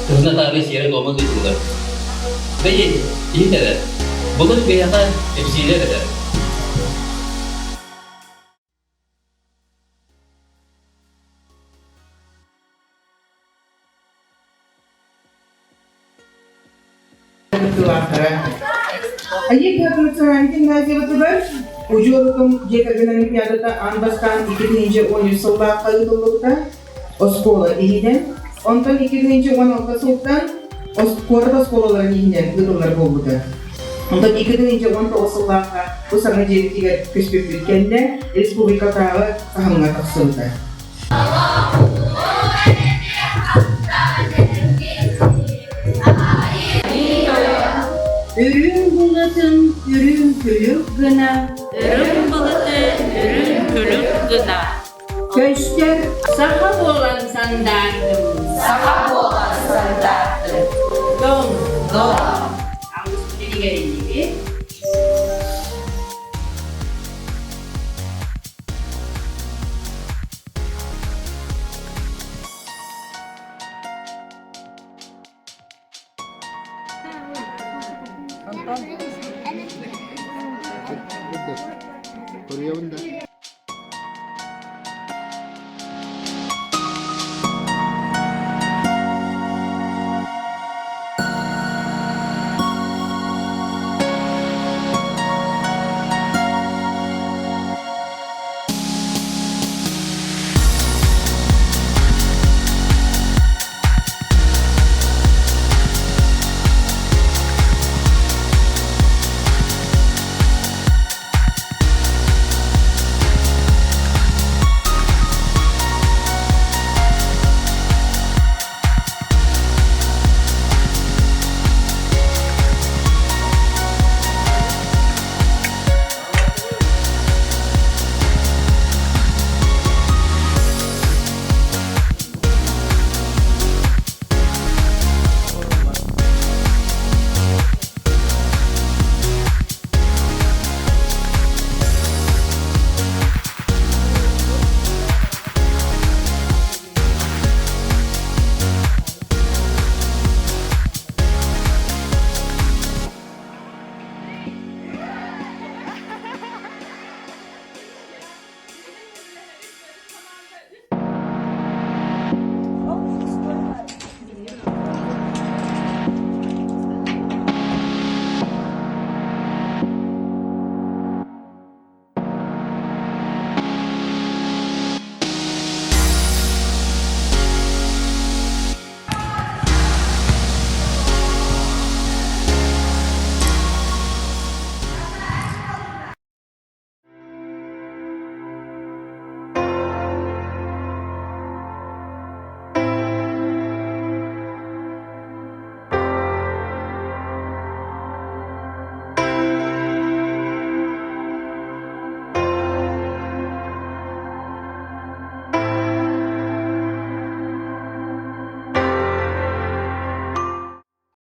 Кыһын атаарыы сиэрэ-туома ыытыллар. Бэйи, иһит эрэ, былыр биһиэхэ кэпсиилэр этэ. Кыттыылаахтара. Айыы Кыһатын национальнай гимназиябытыгар удьуор утум дьиэ кэргэн олимпиадата аан бастаан 2013 сыллаахха ыытыллыбыта. Оскуола иһинэн, онтон 2016 сылтан куорат оскуолаларын иһинэн ыытыллар буолбута. Онтон 2019 сыллаахха бу саҥа дьиэбитигэр көспүппүт кэннэ республикатааҕы таһымҥа тахсыбыта. Үрүҥ былытын үрүҥ күлүк гына Үрүҥ былыты үрүҥ күлүк гына Көстөр саха буолан сандаардым Саха буолан сандаардым Дом Дом Алгыс Антон. Көрүөбүн да.